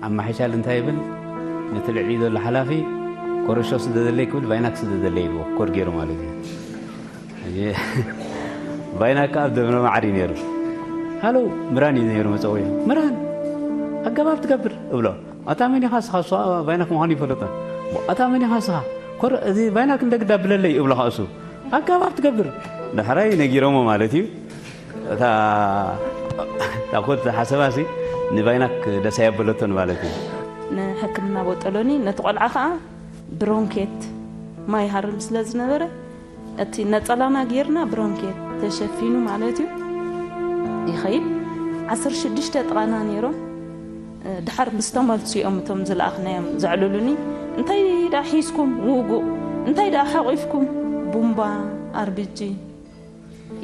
ኣማሓይሻል እንታይ ይብል? ነቲ ልዕሊ ዘሎ ሓላፊ ኮረሾ ስደደለይ ክብል ቫይናክ ስደደለይ ይብዎ ኮር ገይሩ ማለት እዩ። ባይናካ ኣብ ደብረ ማዕሪ ነይሩ። ሃሎ፣ ምራን እዩ ነይሩ መጸውዒ። ምራን፣ ኣገባብ ትገብር እብሎ። ኣታ መን ኢኻ ስኻ? እሱ ባይናክ ምዃኑ ይፈልጦ። ኣታ መን ኢኻ ስኻ? ኮር፣ እዚ ባይናክ እንደግዳ ብለለይ እብሎ ኸኣ እሱ። ኣገባብ ትገብር። ዳሕራይ ነጊሮሞ ማለት እዩ። እታ፣ እታ ኮት ሓሰባሲ ንባይናክ ደስ ኣየበለቶን ማለት እዩ። ንሕክምና ቦጠሎኒ፣ ነቲ ቆልዓ ኸኣ ብሮንኬት ማይ ሃርም ስለ ዝነበረ፣ እቲ ነጸላና ጌርና ብሮንኬት ተሸፊኑ ማለት እዩ ይኸይድ። ዓሰርተ ሽዱሽተ ጥቓና ነይሮም። እ፣ ድሓር ምስ ተመልሱ እዮም እቶም ዝለኣኽናዮም ዘዕልሉኒ። "እንታይ ደኣ ሒዝኩም ውጉእ? እንታይ ደኣ ሓቑፍኩም? ቡምባ፣ ኣርቢጂ?"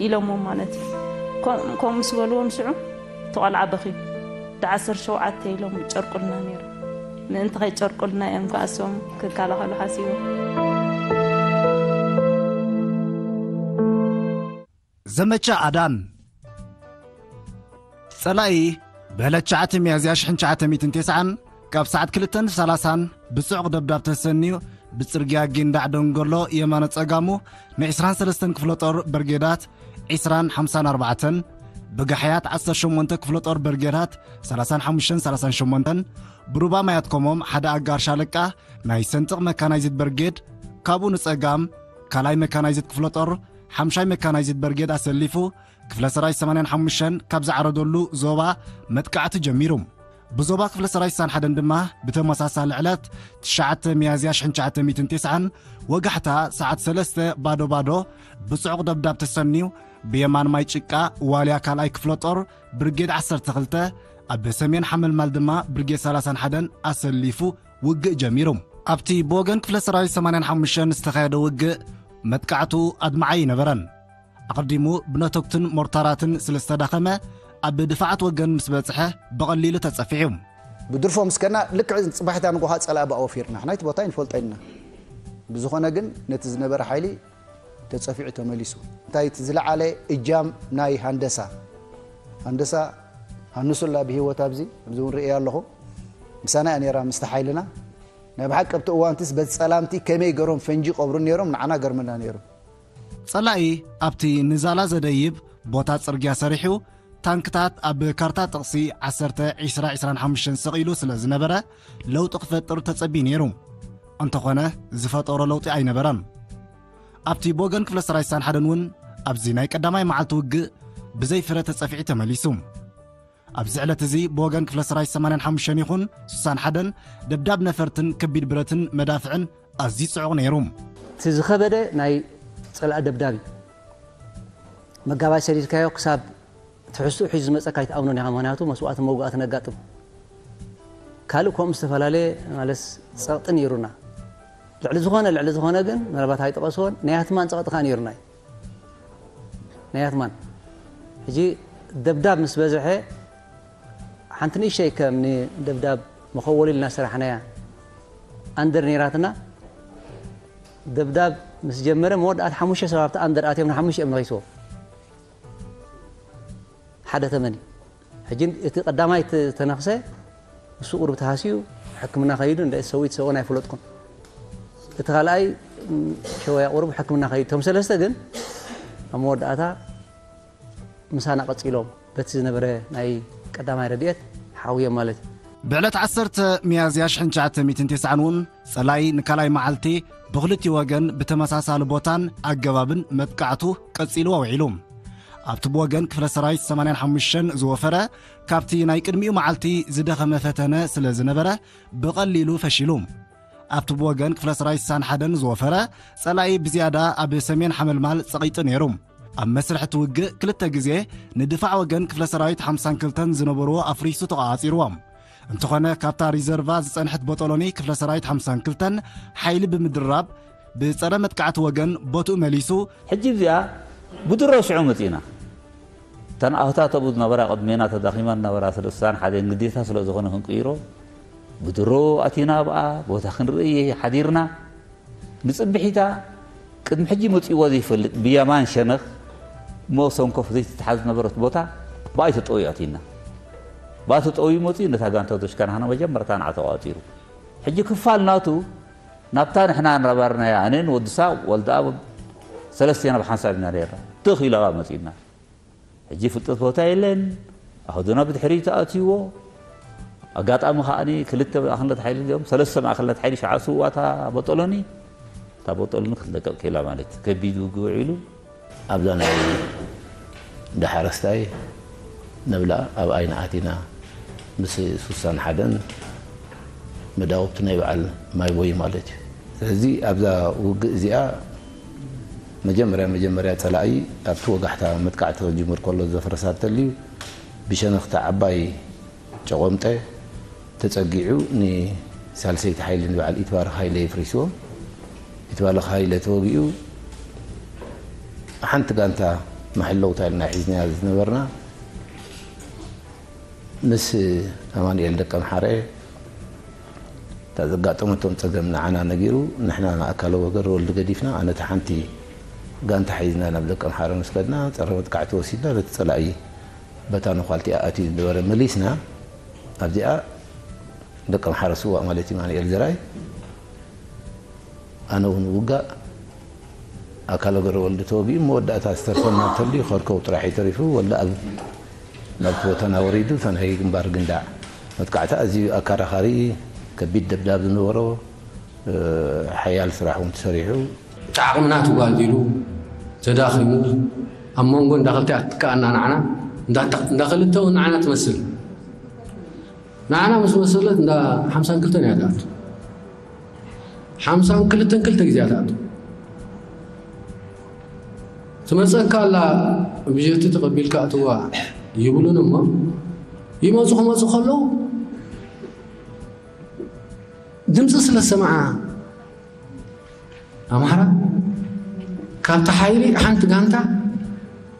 ኢሎሞም ማለት እዩ። ከም-፣ ከምኡ ምስ በልዎም ሽዑ እቲ ቆልዓ በኺዩ። ዳዓሰርተ ሸውዓተ ኢሎም ጨርቁልና ነይሩ። ምእንቲ ከይጨርቁልና እዮም ከኣ እሶም ክከላኸሉ ሓሲቦም። ዘመቻ ኣዳን። ጸላኢ ብዕለት ትሽዓተ ሚያዝያ ሽሕን ትሽዓተ ሚእትን ተስዓን ካብ ሰዓት ክልተን ሰላሳን ብጽዑቕ ደብዳብ ተሰንዩ ብጽርግያ ጊንዳዕ ደንገሎ የማነ ጸጋሙ ን ዕስራን ሰለስተን ክፍለ ጦር በርጌዳት ዕስራን ሓምሳን ኣርባዕተን፣ ብጋሕያት ዓሰርተ ሸሞንተ ክፍለ ጦር በርጌዳት ሰላሳን ሓሙሽተን ሰላሳን ሸሞንተን፣ ብሩባ ማያት ኮሞም ሓደ ኣጋር ሻለቃ ናይ ሰንጥቕ መካናይዝድ በርጌድ፣ ካብኡ ንጸጋም ካልኣይ መካናይዝድ ክፍለ ጦር ሓምሻይ መካናይዝድ በርጌድ ኣሰሊፉ ክፍለ ሰራዊት ሰማንያን ሓሙሽተን ካብ ዝዓረደሉ ዞባ መጥቃዕቲ ጀሚሩ። ብዞባ ክፍለ ሰራዊት ስሳን ሓደን ድማ ብተመሳሳሊ ዕለት ትሽዓተ ሚያዝያ ሽሕን ትሽዓተ ሚእትን ተስዓን ወጋሕታ ሰዓት ሰለስተ ባዶ ባዶ ብጽዑቕ ደብዳብ ተሰንዩ ብየማን ማይ ጭቃ ዋልያ ካልኣይ ክፍለ ጦር ብርጌድ ዓሰርተ ክልተ ኣብ ሰሜን ሓመልማል ድማ ብርጌድ ሰላሳን ሓደን ኣሰሊፉ ውግእ ጀሚሩ። ኣብቲ ብወገን ክፍለ ሰራዊት ሰማንያን ሓሙሽተን ዝተኻየደ ውግእ መጥቃዕቱ ኣድማዒ ኣይነበረን። ኣቐዲሙ ብነተጉትን ሞርታራትን ስለ ዝተዳኸመ፣ ኣብ ድፋዓት ወገን ምስ በጽሐ ብቐሊሉ ተጸፊዑ። ብድርፎ ምስ ከድና፣ ልክዕ ጽባሒታ ንጎሃ ጸላኢ ብኣ ወፊርና። ናይቲ ቦታ ኣይንፈልጦ ኢና። ብዝኾነ ግን፣ ነቲ ዝነበረ ሓይሊ ተጸፊዑ ተመሊሱ። እንታይ እቲ ዝለዓለ እጃም ናይ ሃንደሳ። ሃንደሳ ሃንሱላ ብህይወት ኣብዚ፣ ኣብዚ እውን ርእያ ኣለኹ። ምሳና እያ ነይራ ምስቲ ሓይልና። ናይ ብሓቂ ኣብቲ እዋንትስ በቲ ጸላምቲ ከመይ ገሮም ፈንጂ ይቐብሩ ነይሮም፣ ንዓና ገርመና ነይሩ። ጸላኢ ኣብቲ ንዛላ ዘደይብ ቦታ ጽርግያ ሰሪሑ፣ ታንክታት ኣብ ካርታ ጥቕሲ ዓሰርተ፣ ዕስራ፣ ዕስራን ሓሙሽተን ሰቒሉ ስለ ዝነበረ፣ ለውጢ ክፈጥር ተጸብዩ ነይሩ። እንተኾነ፣ ዝፈጠሮ ለውጢ ኣይነበረን። ኣብቲ ብወገን ክፍለ ሰራዊት ስሳን ሓደን እውን ኣብዚ ናይ ቀዳማይ መዓልቲ ውግእ ብዘይ ፍረ ተጸፊዑ ተመሊሱ። ኣብዚ ዕለት እዚ ብወገን ክፍለ ሰራዊት ሰማንያን ሓሙሽተን ይኹን ስሳን ሓደን ደብዳብ ነፈርትን ከቢድ ብረትን መዳፍዕን ኣዝዩ ጽዑቕ ነይሩ። እቲ ዝኸበደ ናይ ጸላኢ ደብዳብ እዩ። መጋባይ ሰዲድካዮ ክሳብ ትሕዝትኡ ሒዙ ዝመጸካ ኣይትኣምኖን ኢኻ። ምኽንያቱ መስዋእትን መውጋእትን ነጋጥም። ካልእ ከምኡ ዝተፈላለየ ማለት ጸቕጢ ነይሩና። ልዕሊ ዝኾነ፣ ልዕሊ ዝኾነ ግን ምናልባት ኣይጠቐስዎን፣ ናይ ኣትማን ጸቕጢ ከኣ ነይሩና እዩ። ናይ ኣትማን። ሕጂ ደብዳብ ምስ በዝሐ ሓንቲ ንእሽተይ ከም ንደብዳብ መኸወሊ ኢልና ዝሰራሕናያ ኣንደር ነይራትና። ደብዳብ ምስ ጀመረ መወዳእታ ሓሙሽተ ሰባት ኣብቲ ኣንደር ኣትዮም ንሓሙሽተ እዮም ነኺስዎም። ሓደ ተመን እዩ። ሕጂ እቲ ቀዳማይ ተ-፣ ተነኽሰ፣ ንሱ ቁሩብ ተሃስዩ ሕክምና ከይዱ፣ እንደ ሰዊት ሰብኦን ኣይፈለጥኩን። እቲ ካልኣይ፣ ም፣ ሸወያ ቁሩብ ሕክምና ከይዱ። እቶም ሰለስተ ግን ኣብ መወዳእታ ምሳና ቀጺሎም፣ በቲ ዝነበረ ናይ ቀዳማይ ረድኤት ሓውዮም ማለት እዩ። ብዕለት ዓሰርተ ሚያዝያ ሽሕን ትሽዓተ ሚእትን ተስዓን እውን ጸላኢ ንካልኣይ መዓልቲ ብኽልቲኡ ወገን ብተመሳሳሊ ቦታን ኣገባብን መጥቃዕቱ ቀጺልዎ ውዒሉ። ኣብቲ ብወገን ክፍለ ሰራዊት ሰማንያን ሓሙሽተን ዝወፈረ፣ ካብቲ ናይ ቅድሚኡ መዓልቲ ዝደኸመ ፈተነ ስለ ዝነበረ፣ ብቐሊሉ ፈሺሉ። ኣብቲ ብወገን ክፍለ ሰራዊት ስሳን ሓደን ዝወፈረ፣ ጸላኢ ብዝያዳ ኣብ ሰሜን ሓመልማል ጸቒጡ ነይሩ። ኣብ መስርሕ እቲ ውግእ ክልተ ግዜ ንድፋዕ ወገን ክፍለ ሰራዊት ሓምሳን ክልተን ዝነበርዎ ኣፍሪሱ ተቖጻጺርዎ። እንተኾነ፣ ካብታ ሪዘርቫ ዝጸንሐት ቦጦሎኒ ክፍለ ሰራዊት ሓምሳን ክልተን ሓይሊ ብምድራብ፣ ብጸረ መጥቃዕቲ ወገን ቦትኡ መሊሱ። ሕጂ እዚኣ ብድሮ ሽዑ መጺእና። እተን ኣህታት ኣብኡ ዝነበራ ቅድሜና ተዳኺመን ነበራ፣ ስለ ስሳን ሓደን ግዴታ ስለ ዝኾነ ክንቅይሮ፣ ብድሮ ኣቲና ኣብኣ ቦታ ክንርኢ ሓዲርና። ንጽብሒታ ቅድሚ ሕጂ መጺእዋ ዘይፈልጥ ብየማን ሸነኽ እሞ ሰንኮፍ ዘይትትሓዝ ዝነበረት ቦታ ብኣይ ተጠውዩ ኣቲና። ብኣ ተጠውዩ መጺኡ ነታ ጋንታ ዶሽካናህና መጀመርታ ንዓ ተቋጺሩ። ሕጂ ክፋል ናቱ ናብታ ንሕና ነበርናያ ኣነን ወዲ ሳብ ወልደኣብ ሰለስቴና ብሓንሳብ ኢና ነርና። ትኽ ኢሉ ኣብኣ መጺኡና። ሕጂ ፍልጠት ቦታ የለን። ኣህዱና ብድሕሪኡ ተኣትይዎ። ኣጋጣሚ ከኣኒ ክልተ ማእኸልነት ሓይሊ እዮም፣ ሰለስተ ማእኸልነት ሓይሊ ሸዓ ስውኣታ ቦጦሎኒ፣ እታ ቦጦሎኒ ክትለቀቕ ክኢላ ማለት ከቢድ ውግእ ውዒሉ። ኣብዛ ናይ ደሓረስታይ ነብላ ኣብ ኣይና ኣቲና ምስ ሱሳን ሓደን መዳውብቲ ናይ በዓል ማይ ቦይ ማለት እዩ። ስለዚ ኣብዛ ውግእ እዚኣ መጀመርያ መጀመርያ ጸላኢ ኣብቲ ወጋሕታ መጥቃዕቲ ክጅምር ከሎ ዘፍረሳ እንተልዩ ብሸነኽቲ ዓባይ ጨቖምጠ ተጸጊዑ ንሳልሰይቲ ሓይሊ ንበዓል ኢትባረኽ ሃይለ የፍሪስዎም። ኢትባረኽ ሃይለ ተወጊኡ ሓንቲ ጋንታ መሐለውታ ኢልና ሒዝናያ ዝነበርና ምስ ኣማኑኤል ደቀምሓረ እታ ዘጋጠመቶም ጸገም ንዓና ነጊሩ፣ ንሕና ንኣካለ ወገር ወልዲ ገዲፍና፣ ኣነ እታ ሓንቲ ጋንታ ሒዝና ናብ ደቀምሓረ ምስ ከድና፣ ጸረ መጥቃዕቲ ወሲድና፣ ነቲ ጸላኢ በታ ነዃልቲኣ ኣትዩ ዝነበረ መሊስና። ኣብዚኣ ደቀምሓረ ስዋእ ማለት እዩ፣ ኣማኑኤል ዘርኣይ። ኣነ እውን ውጋእ ኣካለ ገረ ወልዲ ተወጊኡ፣ መወዳእታ ዝተርፈና እንተልዩ ከርከው ጥራሕ እዩ ተሪፉ። ወልደኣብ ናብቲ ቦታና ወሪዱ፣ እታ ናይ ግንባር ግንዳዕ መጥቃዕቲ ኣዝዩ ኣከራኻሪ፣ ከቢድ ደብዳብ ዝነበሮ፣ እ፣ ሓያል ስራሕ እውን ተሰሪሑ። እቲ ዓቕምና ተጓዲሉ፣ ተዳኺሙ፣ ኣብ መንጎ እንዳ ክልቲኣ ክትከኣና ንዓና፣ እንዳ፣ እንዳ ክልተ እውን ንዓና ትመስል። ንዓና ምስ መሰለት እንዳ ሓምሳን ክልተን እያ ትኣቱ። ሓምሳን ክልተን ክልተ ግዜ እያ ትኣቱ። ትመጸካ ኣላ፣ ብጀቲ ተቐቢልካ ኣትዋ ይብሉን እሞ፣ ይመጹ ክመጹ ከለዉ፣ ድምጺ ስለ ዝሰምዓ፣ ኣምሓራ ካብቲ ሓይሊ ሓንቲ ጋንታ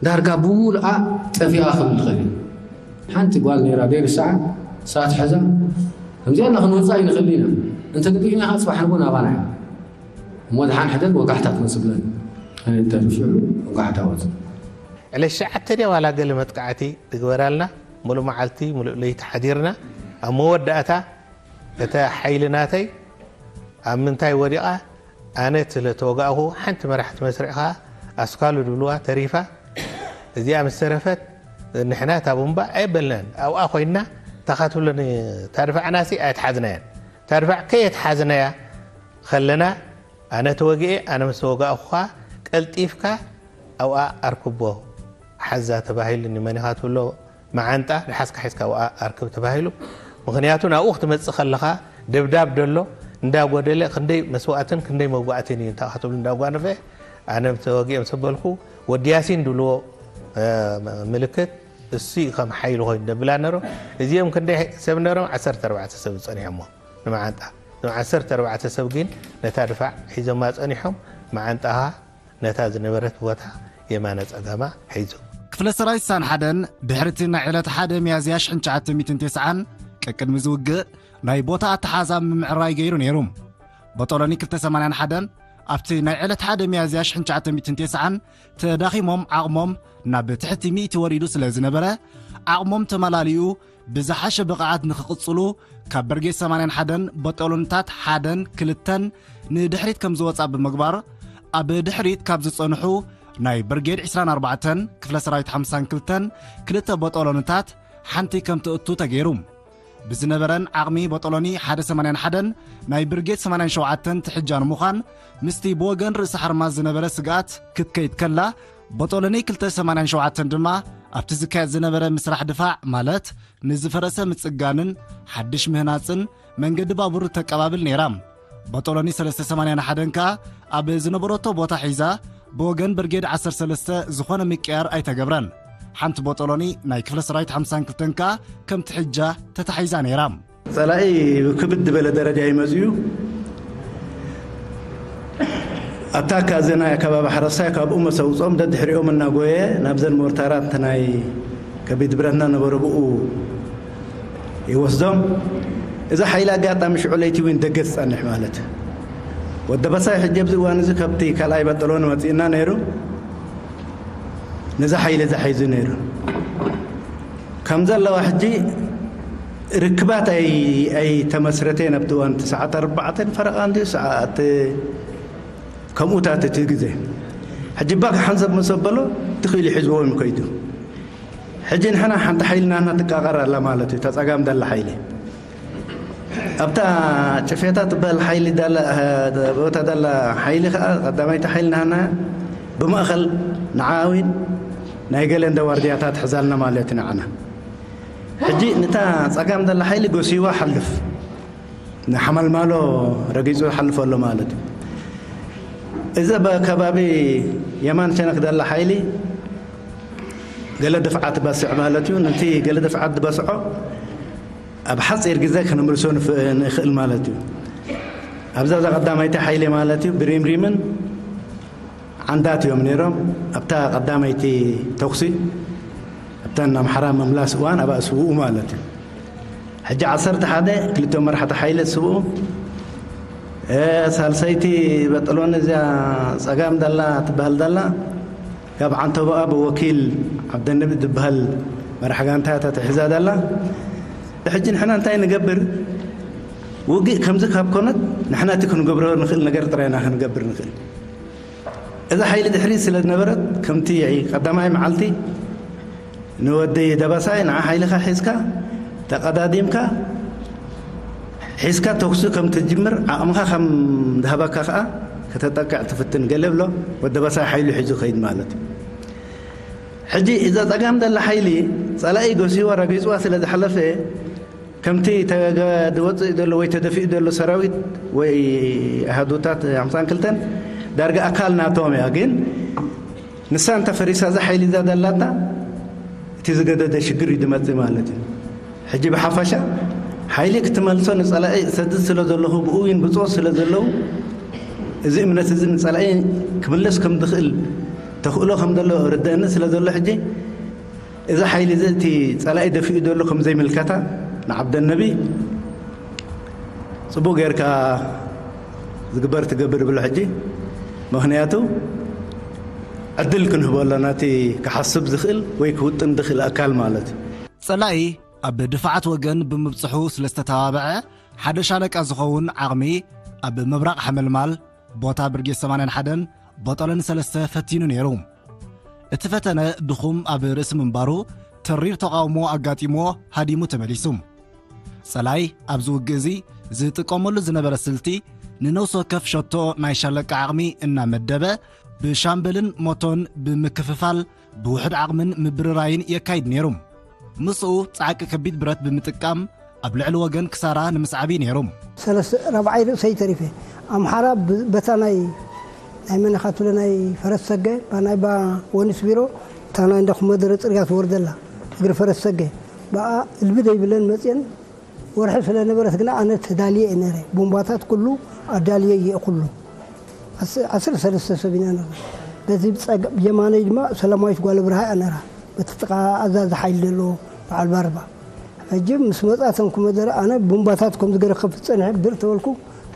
ዳርጋ ብምሉኣ ጠፊኣ ክብል ይኽእል እዩ። ሓንቲ ጓል ነይራ፣ ደይርሳዓ፣ ሰዓት ሐዛ፣ ከምዚኣ እና ክንወፅኣ ኣይንኽእል ኢና። እንተ ግዲእና ከዓ ፅባሕ ንጎ ናባና እያ። እሞ ድሓን ሕደር ወጋሕታ ትመስብለን። ኣነ እንተ ሽዑ ወጋሕታ ወፅ። ዕለት ትሽዓተ ድያ ዋላ ገለ መጥቃዕቲ ትግበራልና፣ ሙሉእ መዓልቲ፣ ሙሉእ ለይቲ ሓዲርና፣ ኣብ መወዳእታ እታ ሓይሊ ናተይ ኣብ ምንታይ ወዲቓ? ኣነ ስለ ተወጋእኹ፣ ሓንቲ መራሕቲ መስርዕ ኸኣ ኣስካሉ ድብልዋ ተሪፋ። እዚኣ ምስ ተረፈት፣ ንሕና እታ ቡምባ ኣየበልናን። ኣብኣ ኮይንና፣ እታ ኻትብሎ ን-፣ እታ ድፋዕናሲ ኣየትሓዝናያን። እታ ድፋዕ ከየትሓዝናያ ኸለና፣ ኣነ ተወጊኤ፣ ኣነ ምስ ተወጋእኹ ኸኣ፣ ቀልጢፍካ ኣብኣ ኣርክቦ ሓዛ ተባሂሉ። ንመን ኢኻ ትብሎ? መዓንጣ ድሓዝካ ሒዝካ ኣብኣ ኣርክብ ተባሂሉ። ምኽንያቱ ናብኡ ክትመጽእ ከለኻ ደብዳብ ደሎ እንዳጎደለ ክንደይ መስዋእትን ክንደይ መጓእትን እዩ እንታ ክትብሉ እንዳጓነፈ ኣነ ተወጊኦም ሰበልኩ ወዲ ያሲን ድብልዎ ምልክት እሱ እዩ ከም ሓይሊ ኮይኑ ደብላ ነሮ። እዚኦም ክንደይ ሰብ ነሮም? ዓሰርተ ኣርባዕተ ሰብ ዝጸኒሖሞ ንመዓንጣ። እዞም ዓሰርተ ኣርባዕተ ሰብ ግን ነታ ድፋዕ ሒዞማ ጸኒሖም። መዓንጣኻ ነታ ዝነበረት ቦታ የማነ ጸጋማ ሒዙ። ክፍለ ሰራዊት ሳን ሓደን ድሕርቲ ናይ ዕለት ሓደ ሚያዝያ ሽሕን ትሽዓተ ሚእትን ተስዓን ቀቅድሚ ዝውግእ ናይ ቦታ ኣተሓዛ ምምዕራይ ገይሩ ነይሩ። ቦጦሎኒ ክልተ ሰማንያን ሓደን ኣብቲ ናይ ዕለት ሓደ ሚያዝያ ሽሕን ትሽዓተ ሚእትን ተስዓን ተዳኺሞም ዓቕሞም ናብ ትሕቲ ሚእቲ ወሪዱ ስለ ዝነበረ ዓቕሞም ተመላሊኡ ብዝሓሸ ብቕዓት ንኽቕጽሉ ካብ ብርጌድ ሰማንያን ሓደን ቦጦሎንታት ሓደን ክልተን ንድሕሪት ከም ዝወጻ ብምግባር ኣብ ድሕሪት ካብ ዝጸንሑ ናይ ብርጌድ ዕስራን ኣርባዕተን ክፍለ ሰራዊት ሓምሳን ክልተን ክልተ ቦጦሎንታት ሓንቲ ከም ትእቱ ተገይሩ። ብዝነበረን ዓቕሚ ቦጦሎኒ ሓደ ሰማንያን ሓደን ናይ ብርጌድ ሰማንያን ሸውዓተን ትሕጃ ንምዃን ምስቲ ብወገን ርእሲ ሓርማዝ ዝነበረ ስግኣት ክትከይድ ከላ ቦጦሎኒ ክልተ ሰማንያን ሸውዓተን ድማ ኣብቲ ዝካየድ ዝነበረ ምስራሕ ድፋዕ ማለት ንዝፈረሰ ምጽጋንን ሓድሽ ምህናጽን መንገዲ ባቡር ተቀባብል ነይራ። ቦጦሎኒ ሰለስተ ሰማንያን ሓደን ከኣ ኣብ ዝነበረቶ ቦታ ሒዛ ብወገን ብርጌድ ዓሰርተ ሰለስተ ዝኾነ ምቅያር ኣይተገብረን። ሓንቲ ቦጦሎኒ ናይ ክፍለ ሰራዊት ሓምሳን ክልተን ከኣ ከምቲ ሕጃ ተታሒዛ ነይራ። ጸላኢ ብክብድ ዝበለ ደረጃ ይመጽኡ። ኣታካ እዚ ናይ ኣከባቢ ሓረስታይ ካብኡ መሰውጾም ደድሕሪኦም እናጎየ ናብዘን ሞርታራት ናይ ከቢድ ብረትና ነበረ ብኡ ይወስዶም። እዚ ሓይሊ ኣጋጣሚ ሽዑ ለይቲ እውን ደገ ዝጸንሕ ማለት ወደ በሳይ ሕጂ ኣብዚ እዋን እዚ ካብቲ ካልኣይ በጠሎኒ መጺእና ነይሩ። ነዚ ሓይሊ እዚ ሓይዙ ነይሩ። ከም ዘለዋ ሕጂ ርክባት ኣይ-፣ ኣይተመስረተን። ኣብቲ እዋን እቲ ሰዓት ኣርባዕተ ፈረቓ እንድዩ ሰዓት ከምኡታት እቲ ግዜ። ሕጂ ባክ ሓንሰብ ምስ ኣበሎ ትኽኢሉ ሒዝዎም ከይዱ። ሕጂ ንሕና ሓንቲ ሓይሊ ናህና ትቃቐር ኣላ ማለት እዩ። እታ ጸጋም ደላ ሓይሊ። ኣብታ ጭፌታ ትበሃል ሓይሊ ዳላ፣ ቦታ ዳላ ሓይሊ ኸዓ ቀዳማይቲ ሓይሊ ናህና ብማእኸል ንዓዊን ናይ ገለ እንደ ዋርድያታት ሕዛልና ማለት እዩ ንዓና። ሕጂ ንታ ጸጋም ደላ ሓይሊ ጎሲዋ ሓልፍ። ንሓመልማሎ ረጊጹ ይሓልፍ ኣሎ ማለት እዩ። እዚ ኣብ ከባቢ የማን ሸነክ ደላ ሓይሊ ገለ ድፍዓት በስዕ ማለት እዩ። ነቲ ገለ ድፍዓት ዝበስዖ ኣብ ሓጺር ግዜ ከነምልሶ ንፍ-፣ ንኽእል ማለት እዩ። ኣብዛ እዛ ቀዳማይቲ ሓይሊ ማለት እዩ ብሪምሪምን ዓንዳት እዮም ነይሮም። ኣብታ ቀዳመይቲ ተኹሲ ኣብተን ኣምሓራ ምምላስ እዋን ኣብኣ ስውኡ ማለት እዩ። ሕጂ ዓሰርተ ሓደ ክልቲኦም መራሕቲ ሓይሊ ስውኡ፣ እ፣ ሳልሰይቲ በጠሎኒ እዚኣ ጸጋም ደላ ትበሃል ደላ ካብ ዓንተቦኣ ብወኪል ዓብደነቢ ዝበሃል መራሕ ጋንታ እያ ተታሒዛ ደላ። ሕጂ ንሕና እንታይ ንገብር? ውግእ ከምዚ ካብ ኮነት ንሕና እቲ ክንገብሮ ንኽእል ነገር ጥራይ ኢና ክንገብር ንኽእል። እዛ ሓይሊ ድሕሪት ስለ ዝነበረት ከምቲ ቀዳማይ መዓልቲ ንወዲ ደባሳይ ንዓ ሓይልኻ ሒዝካ ተቐዳዲምካ ሒዝካ ተኩሲ ከም ትጅምር ዓቕምኻ ከም ዝሃበካ ከኣ ከተጠቅዕ ትፍትን ገለ ብሎ ወዲ ደባሳይ ሓይሉ ሒዙ ከይድ ማለት እዩ። ሕጂ እዛ ጸጋም ደላ ሓይሊ ጸላኢ ጎሲዋ ረጊጽዋ ስለ ዝሓለፈ ከምቲ ተገ-፣ ዝወጽእ ዘሎ ወይ ተደፊኡ ዘሎ ሰራዊት ወይ ኣሃዱታት ሓምሳን ክልተን ዳርጋ ኣካል ናቶም እያ። ግን ንሳ እንተ ፈሪሳ እዛ ሓይሊ እዛ ደላታ እቲ ዝገደደ ሽግር እዩ ዝመጽእ ማለት እዩ። ሕጂ ብሓፈሻ ሓይሊ ክትመልሶ ንጸላኢ እሰድድ ስለ ዘለኹ ብኡ እውን ብጾት ስለ ዘለዉ እዚ እምነት እዚ ንጸላኢ ክምለስ ከም ዝኽእል ተኽእሎ ከም ዘሎ ርደአኒ ስለ ዘሎ ሕጂ እዚ ሓይሊ እዚ እቲ ጸላኢ ደፊኡ ዘሎ ከም ዘይምልከታ ንዓብደነቢ ጽቡቕ ጌርካ ዝግበር ትገብር ብሎ ሕጂ። ምኽንያቱ ዕድል ክንህቦ ኣለና፣ እቲ ክሓስብ ዝኽእል ወይ ክውጥን ዝኽእል ኣካል ማለት እዩ። ጸላኢ ኣብ ድፋዓት ወገን ብምብጽሑ ስለ ዝተተባብዐ፣ ሓደ ሻለቃ ዝኸውን ዓቕሚ ኣብ ምብራቕ ሓመልማል፣ ቦታ ብርጌድ ሰማንያን ሓደን ቦጦለን ሰለስተ ፈቲኑ ነይሩ። እቲ ፈተነ ድኹም ኣብ ርእሲ ምንባሩ፣ ተሪር ተቓውሞ ኣጋጢሞ ሃዲሙ ተመሊሱ። ጸላይ ኣብዚ ውግእ እዚ ዝጥቀመሉ ዝነበረ ስልቲ፣ ንነፍሲ ወከፍ ሸቶ ናይ ሻለቃ ዓቕሚ እናመደበ፣ ብሻምበልን ሞቶን ብምክፍፋል ብውሕድ ዓቕምን ምብርራይን የካይድ ነይሩ። ምስኡ ጻዕቂ ከቢድ ብረት ብምጥቃም ኣብ ልዕሊ ወገን ክሳራ ንምስዓብ እዩ ነይሩ። ሰለስተ ራብዓይ ርእሰይ ተሪፈ። ኣምሓራ ብ- በታ ናይ ናይ መነኻትሎ ናይ ፈረስ ሰገ ባ- ናይ ባ ወኒስ ቢሮ እታ ናይ እንዳ ኩመደረ ጽርግያ ትወርደላ እግሪ ፈረስ ሰገ ብኣ እልቢ ደይብለን መጽየን። ወርሒ ስለ ነበረት ግና ኣነ ተዳልየ እየ ነረ። ቦምባታት ኩሉ ኣዳልየ እየ ኩሉ። ዓስ- ዓሰርተ ሰለስተ ሰብ ኢና ነረ። በዚ ብጸጋ- ብየማነይ ድማ ሰላማዊት ጓል ብርሃ እያ ነራ። በቲ ጥቓ ኣዛዚ ሓይሊ ዘለዎ በዓል ባርባ። ሕጂ ምስ መጻ ተንኩ መደረ ኣነ ቡምባታት ከም ዝገረከፍ ጸንሐ ብር ተበልኩ።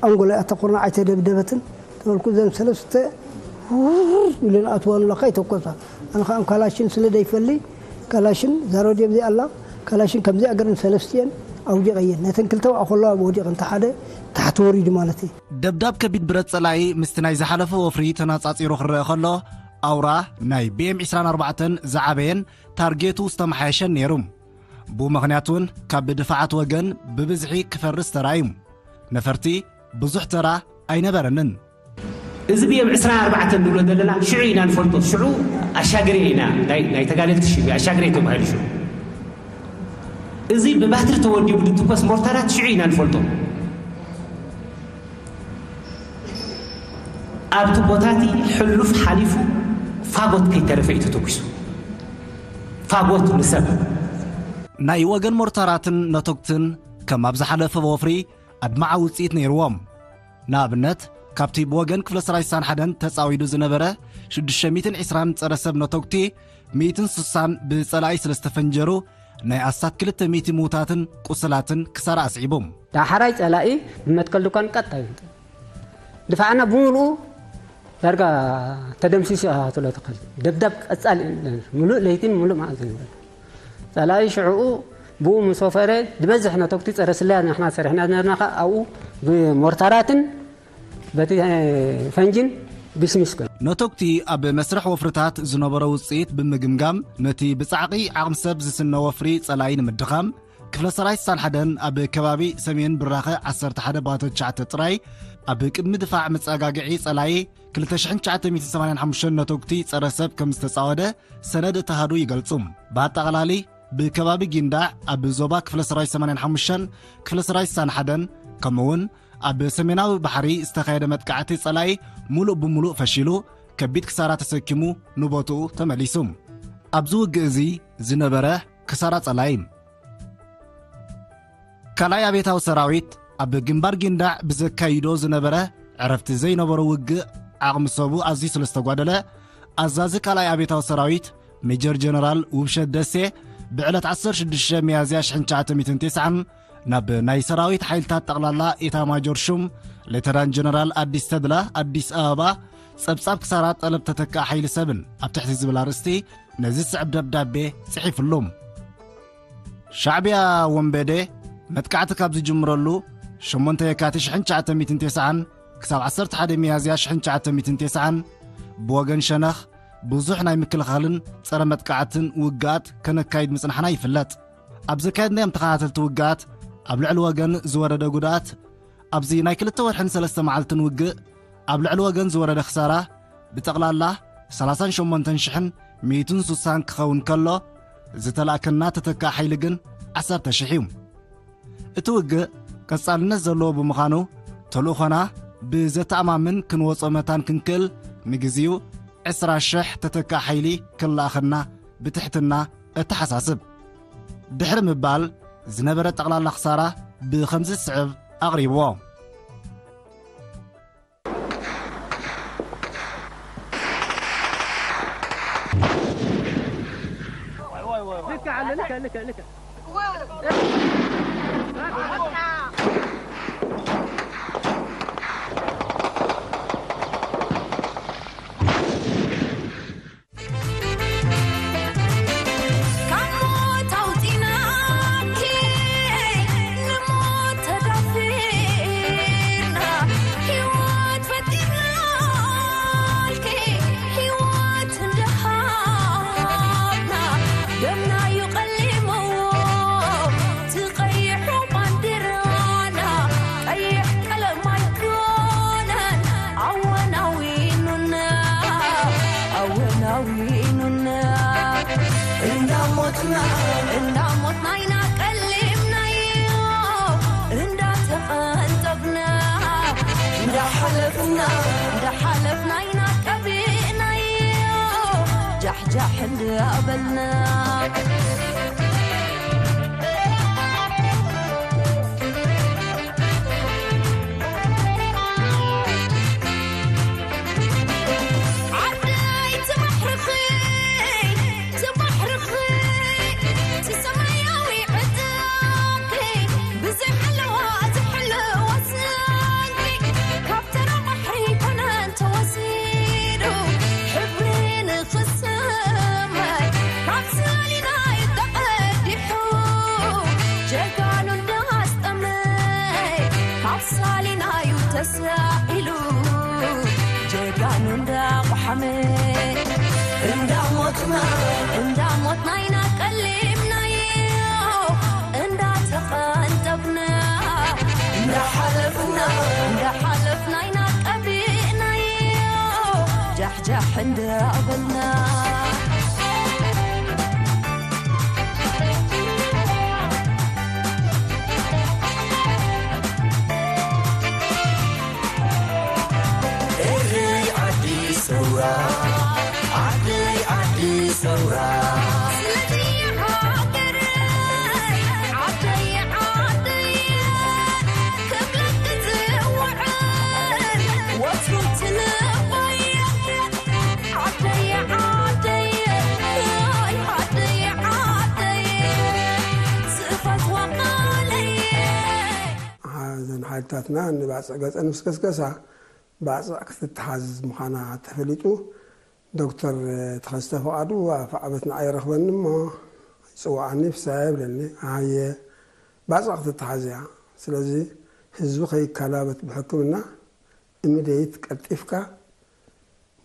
ኣንጎላ ኣተኮርና ኣይተደብደበትን ተበልኩ። ዘን ሰለስተ ውር ኢለን ኣትዋኑ ለካ ይተኮሳ። ኣነ ከዓ ካላሽን ስለ ደይፈሊ ካላሽን ዛሮዲ ኣብዚ ኣላ። ካላሽን ከምዚ ኣገርን ሰለስቲየን ኣውዲቐየን። ነተን ክልተ ዋዕኮላ ወዲቐን ተሓደ ታሕቲ ወሪዱ ማለት እዩ። ደብዳብ ከቢድ ብረት ጸላኢ ምስቲ ናይ ዝሓለፈ ወፍሪ ተናጻጺሩ ክረአ ከሎ፣ ኣውራ ናይ ቢ ኤም ዕስራን ኣርባዕተን ዝዓበየን ታርጌቱ ዝተመሓየሸን ነይሩ። ብኡ ምኽንያት እውን ካብ ድፋዓት ወገን ብብዝሒ ክፈርስ ተራእዩ። ነፈርቲ ብዙሕ ተራ ኣይነበረንን። እዚ ቢ ኤም ዕስራን ኣርባዕተን ንብሎ ዘለና ሽዑ ኢና ንፈልጦ። ሽዑ ኣሻግሬ ኢና፣ ናይ ናይ ተጋደልቲ ሽም እዩ፣ ኣሻግሬ ተባሂሉ ሽዑ። እዚ ብባትሪ ተወዲቡ ድትኮስ ሞርታራት ሽዑ ኢና ንፈልጦ። ኣብቲ ቦታቲ ሕሉፍ ሓሊፉ ፋጎት ከይተረፈ እዩ ተተኩሱ። ፋጎት ንሰብ። ናይ ወገን ሞርታራትን ነቶግትን ከም ኣብ ዝሓለፈ ወፍሪ ኣድማዓ ውፅኢት ነይርዎም። ንኣብነት ካብቲ ብወገን ክፍለ ሰራዊት ሳን ሓደን ተፃዊዱ ዝነበረ ሽዱሽተ ሚእትን ዕስራን ፀረ ሰብ ነቶግቲ ሚእትን ስሳን ብፀላኢ ስለ ዝተፈንጀሩ ናይ ኣስታት ክልተ ሚእቲ ምዉታትን ቁስላትን ክሳራ ኣስዒቡ። ዳሕራይ ጸላኢ ብመትከል ድኳን ቀጥታ ይወጽእ። ድፋዕና ብምሉኡ ዳርጋ ተደምሲሱ ኢኻ ክትብሎ ትኽእል። ደብዳብ ቀጻሊ፣ ምሉእ ለይቲን ምሉእ መዓልትን ይውዕል። ጸላኢ ሽዕኡ ብኡ ምስ ወፈረ፣ ዝበዝሕ ነተኩቲ ጸረ ስለያ ንሕና ሰሪሕና ዝነበርና ከኣ ኣብኡ ብሞርታራትን በቲ ፈንጅን ዲስሚስ ኮይኑ። ነተኩቲ ኣብ መስርሕ ወፍርታት ዝነበሮ ውጽኢት ብምግምጋም፣ ነቲ ብጻዕቒ ዓቕሚ ሰብ ዝስነ ወፍሪ ጸላኢ ንምድኻም፣ ክፍለ ሰራዊት ሳልሓደን ኣብ ከባቢ ሰሜን ብራኸ ዓሰርተ ሓደ ባቶ ትሽዓተ ጥራይ ኣብ ቅድሚ ድፋዕ መጸጋግዒ ጸላኢ ክልተ ሽሕን ትሽዓተ ሚእትን ሰማንያን ሓሙሽተን ነተጉቲ ጸረ ሰብ ከም ዝተጻወደ ሰነድ እቲ ኣሃዱ ይገልጹ። ብኣጠቓላሊ ብከባቢ ጊንዳዕ ኣብ ዞባ ክፍለ ሰራዊት ሰማንያን ሓሙሽተን ክፍለ ሰራዊት ሳልሓደን ከምኡውን ኣብ ሰሜናዊ ባሕሪ ዝተኻየደ መጥቃዕቲ ጸላኢ ሙሉእ ብሙሉእ ፈሺሉ ከቢድ ክሳራ ተሰኪሙ ንቦትኡ ተመሊሱ። ኣብዚ ውግእ እዚ ዝነበረ ክሳራ ጸላኢ ካልኣይ ኣቤታዊ ሰራዊት ኣብ ግንባር ጊንዳዕ ብዘካይዶ ዝነበረ ዕረፍቲ ዘይነበሮ ውግእ ዓቕሚ ሰቡ ኣዝዩ ስለ ዝተጓደለ፣ ኣዛዚ ካልኣይ ኣቤታዊ ሰራዊት ሜጀር ጀነራል ውብሸት ደሴ ብዕለት ዓሰርተ ሽዱሽተ ሚያዝያ ሽሕን ትሽዓተ ሚእትን ተስዓን ናብ ናይ ሰራዊት ሓይልታት ጠቕላላ ኤታማጆር ሹም ሌተናንት ጀነራል ኣዲስ ተድላ ኣዲስ ኣበባ ጸብጻብ ክሳራ ጠለብ ተተካእ ሓይሊ ሰብን ኣብ ትሕቲ ዝብል ኣርእስቲ ነዚ ዝስዕብ ደብዳቤ ጽሒፍሉ። ሻዕብያ ወንበዴ መጥቃዕቲ ካብ ዝጅምረሉ ሸሞንተ የካቲት ሽሕን ትሽዓተ ሚእትን ተስዓን ክሳብ ዓሰርተ ሓደ ሚያዝያ ሽሕን ትሽዓተ ሚእትን ተስዓን ብወገን ሸነኽ ብዙሕ ናይ ምክልኻልን ጸረ መጥቃዕትን ውግኣት ከነካይድ ምጽናሕና ይፍለጥ። ኣብ ዘካየድናዮም ተኸታተልቲ ውግኣት ኣብ ልዕሊ ወገን ዝወረደ ጉድኣት፣ ኣብዚ ናይ ክልተ ወርሕን ሰለስተ መዓልትን ውግእ ኣብ ልዕሊ ወገን ዝወረደ ክሳራ ብጠቕላላ ሰላሳን ሸሞንተን ሽሕን ሚእትን ስሳን ክኸውን ከሎ፣ ዝተላእከና ተተካእ ሓይሊ ግን ዓሰርተ ሽሕ እዩ። እቲ ውግእ ቀጻልነት ዘለዎ ብምዃኑ፣ ተልእኾና ብዘተኣማምን ክንወጾ መታን ክንክእል፣ ንግዚኡ ዕስራ ሽሕ ተተካእ ሓይሊ ክለኣኸና ብትሕትና እተሓሳስብ። ድሕሪ ምባል፣ ዝነበረ ጠቕላላ ክሳራ ብኸምዚ ዝስዕብ ኣቕሪብዎ። እንዳሞትና ኢና ቀሊምናዮ፣ እንዳተቐንጠብና፣ እንዳሓለፍና፣ እንዳሓለፍና ኢና ቀቢእናዮ፣ ጃሕጃሕ እንዳበልና። ዓደይ ትማሕርኺ፣ ትማሕርኺ፣ እቲ ሰማያዊ ዕዳኺ፣ ብዘይ ሓለዋ ዝሕለዋ ሰንኪ፣ ካብ ተራ ባሕሪ ኮነን ተወሲዱ፣ ሕብሪ ንኽስመይ፣ ካብ ሳሊናይ ተቐዲሑ፣ ጀጋኑ እንዳስጠመ፣ ካብ ሳሊናዩ ተሳኢሉ፣ ጀጋኑ እንዳቋሓመ፣ እንዳሞትና፣ እንዳሞትና ኢና ቀሊምናዮ፣ እንዳተቐንጠብና፣ እንዳሓለፍና፣ እንዳሓለፍና ኢና ቀቢእናዮ፣ ጃሕጃሕ እንዳበልና። ኤረይ ዓዲ ሰውራ፣ ዓደይ ዓዲ ሰውራ። ስለዚ ሃገረይ፣ ዓደይ ዓደይ፣ ክብለኪ ዝውዕል ወትሩ ትንበየ። ዓደይ ዓደይ፣ ኣይ ዓደይ ዓደይ፣ ዝፈትዋ ቃለይ። እዘን ሓይልታትና ንባጽዕ ገጸን ምስ ገስገሳ፣ ባጽዕ ክትተሓዝ ምዃና ተፈሊጡ፣ ዶክተር ተኸስተ ፍቓዱ ኣፍ ዓበት ንዓይ ይረኽበኒ እሞ ይጽውዓኒ፣ "ፍሳየ" ይብለኒ። ኣየ፣ ባጽዕ ክትተሓዝ እያ። ስለዚ ህዝቢ ከይከላበት ብሕክምና እምደይት ቀልጢፍካ